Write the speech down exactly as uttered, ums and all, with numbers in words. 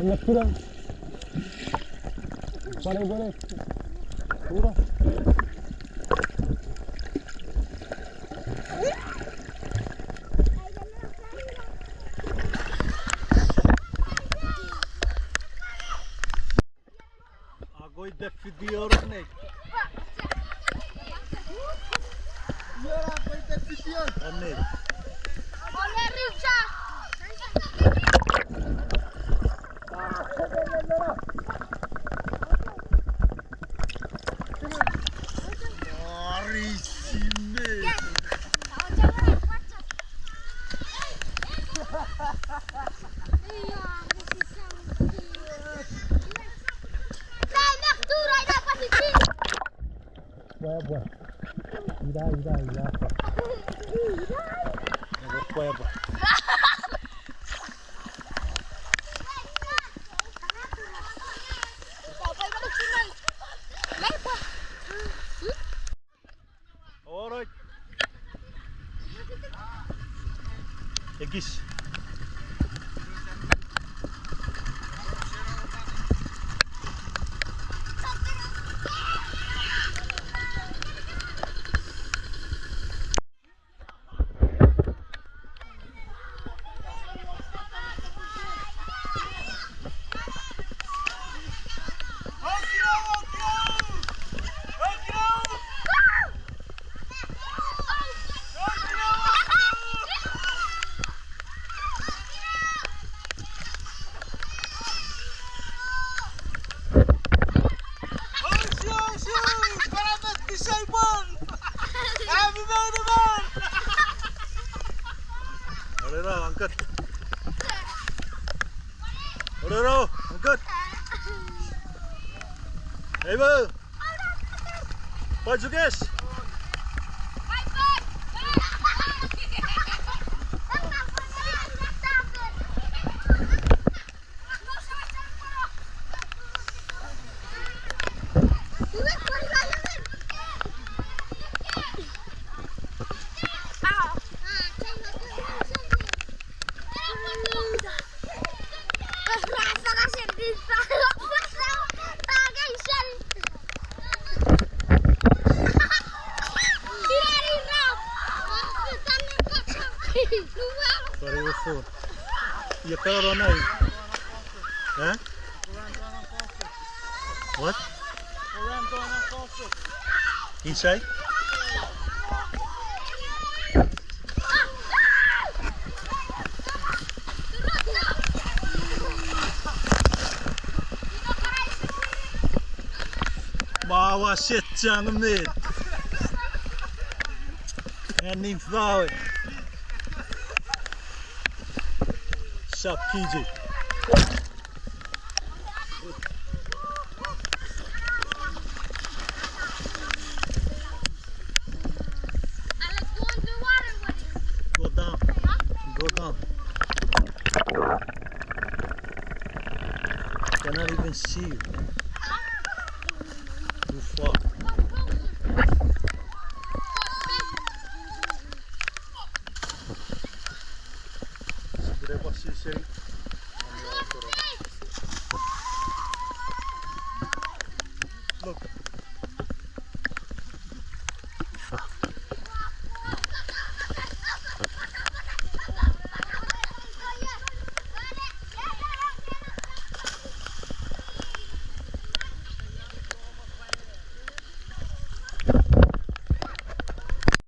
Let's go. Pare, pare. Puro. Akoi te video ren nei. Iora akoi te video ren nei. Ari sime. Pwapwa. Ira, ira, ira. Pwapwa. All right. Ekis. Orero, angkot. Orero, angkot. Ei, bo. Pachukes. Sorry, what's up? You cut on now. Huh? What? Inside? Mawa setchang met. And in forward. Sup, P J? Go down. Go down. Cannot even see you. Too far. Look.